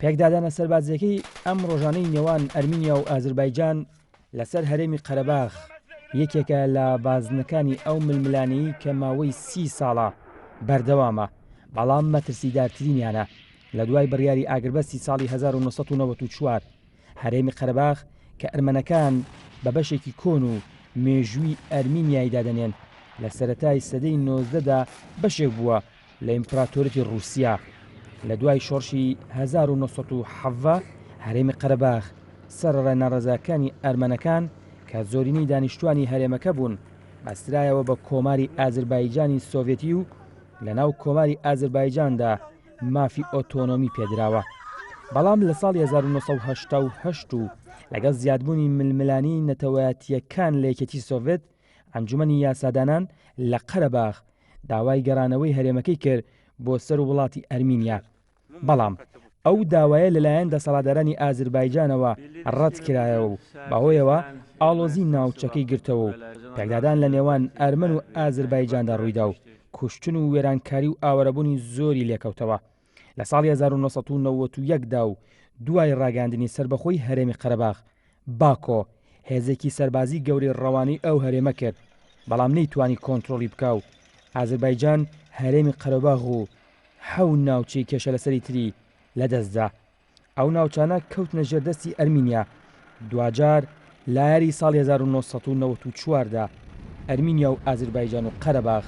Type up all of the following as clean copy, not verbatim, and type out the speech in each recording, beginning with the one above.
پێکدادانە سەربازییەکەی ئەم ڕۆژانەی نێوان ئەرمینیا و ئازربایجان لەسەر هەرێمی قەرەباخ یەکێکە لە بازنەکانی ئەو ململانێی کە ماوەی سی ساڵە بەردەوامە، بەڵام مەترسیدارترینیانە لە دوای بڕیاری ئاگربەستی ساڵی 1994. هەرێمی قەرەباخ کە ئەرمەنەکان بە بەشێکی کۆن و مێژووی ئەرمینیای دادەنێن، لە سەرەتای سەدەی 19 دا بەشێک بووە لە ئیمپراتۆریەتی ڕووسیا. لە دوای شۆڕشی 1917 هەرێمی قەرەباخ سەرەڕای ناڕەزاکانی ئەرمەنەکان کە زۆرینەی دانیشتوانی هەرێمەکە بوون، بەسترایەوە بە کۆماری ئازربایجانی سۆڤێتی و لەناو کۆماری ئازربایجاندا مافی ئۆتۆنۆمی پێدراوە. بەڵام لە ساڵی 1988 و لەگەڵ زیادبوونی ململانێی نەتەوایەتییەکان لە یەکێتی سۆڤێت، ئەنجومەنی یاسادانان لە قەرەباخ داوای گەڕانەوەی هەرێمەکەی کرد بۆ سەر وڵاتی ئەرمینیا. بەڵام ئەو داوایە لەلایەن دەسەڵاتدارانی ئازربایجانەوە ڕەتکرایەوە و بەهۆیەوە ئاڵۆزی ناوچەکەی گرتەوە و پێکدادان لە نێوان ئەرمەن و ئازربایجاندا ڕوویدا و کوشتن و وێرانکاری و ئاوارەبوونی زۆری لێکەوتەوە. لە ساڵی 1991 دا و دوای ڕاگەیاندنی سەربەخۆی هەرێمی قەرەباخ، باکۆ هێزێکی سەربازی گەورەی ڕەوانەی ئەو هەرێمە کرد، بەڵام نەیتوانی کۆنترۆڵی بکا و ئازربایجان هەرێمی قەرەباغ و حەو ناوچەی کێشەلەسەری تری لەدەستدا. ئەو ناوچانە کەوتنە ژێر دەستی ئەرمینیا. دواجار لە ئایاری ساڵی 1994 دا ئەرمینیا و ئازربایجان و قەرەباغ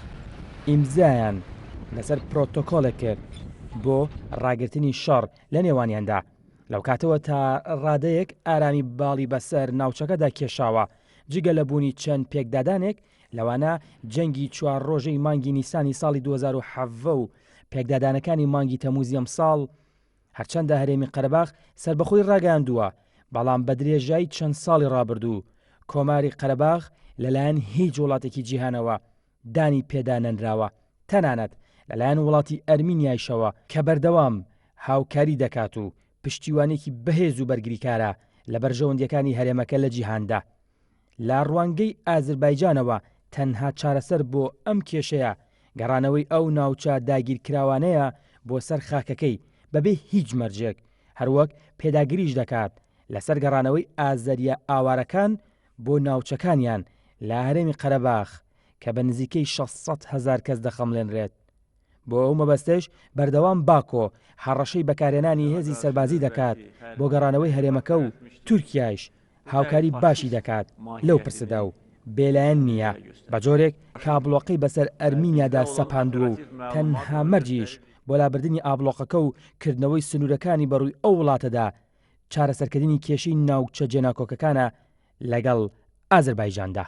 ئیمزایان لەسەر پرۆتۆکۆڵێک کرد بۆ ڕاگرتنی شەڕ لە نێوانیاندا. لەو کاتەوە تا ڕادەیەک ئارامی باڵی بەسەر ناوچەکەدا کێشاوە، جگە لە بوونی چەند پێکدادانێک لەوانە جەنگی چوار ڕۆژەی مانگی نیسانی ساڵی 2017 و پێکدادانەکانی مانگی تەمووزی ئەمساڵ. هەرچەندە هەرێمی قەرەباخ سەربەخۆی ڕاگەیاندووە، بەڵام بە درێژایی چەند ساڵی ڕابردوو کۆماری قەرەباخ لەلایەن هیچ وڵاتێکی جیهانەوە دانی پێدا نەنراوە، تەنانەت لەلایەن وڵاتی ئەرمینیایشەوە کە بەردەوام هاوکاری دەکات و پشتیوانێکی بەهێز و بەرگریکارە لە بەرژەوەندییەکانی هەرێمەکە لە جیهاندا. لە ڕوانگەی ئازربایجانەوە تەنها چارەسەر بۆ ئەم کێشەیە گەڕانەوەی ئەو ناوچە داگیرکراوانەیە بۆ سەر خاکەکەی بەبێ هیچ مەرجێک، هەروەک پێداگریش دەکات لەسەر گەڕانەوەی ئازەرییە ئاوارەکان بۆ ناوچەکانیان لە هەرێمی قەرەباخ کە بە نزیکەی 600 هەزار کەس دەخەمڵێنرێت. بۆ ئەو مەبەستەش بەردەوام باکۆ هەڕەشەی بەکارهێنانی هێزی سەربازی دەکات بۆ گەڕانەوەی هەرێمەکە و تورکیایش هاوکاری باشی دەکات لەو پرسەدا و بێلایەن نییە، بە جۆرێک کە ئابڵۆقەی بەسەر ئەرمینیادا سەپاندووە و تەنها مەرجیش بۆ لابردنی ئابڵۆقەکە و کردنەوەی سنوورەکانی بەڕووی ئەو وڵاتەدا چارەسەرکردنی کێشەی ناوچە جێناکۆکەکانە لەگەڵ ئازەربایجاندا.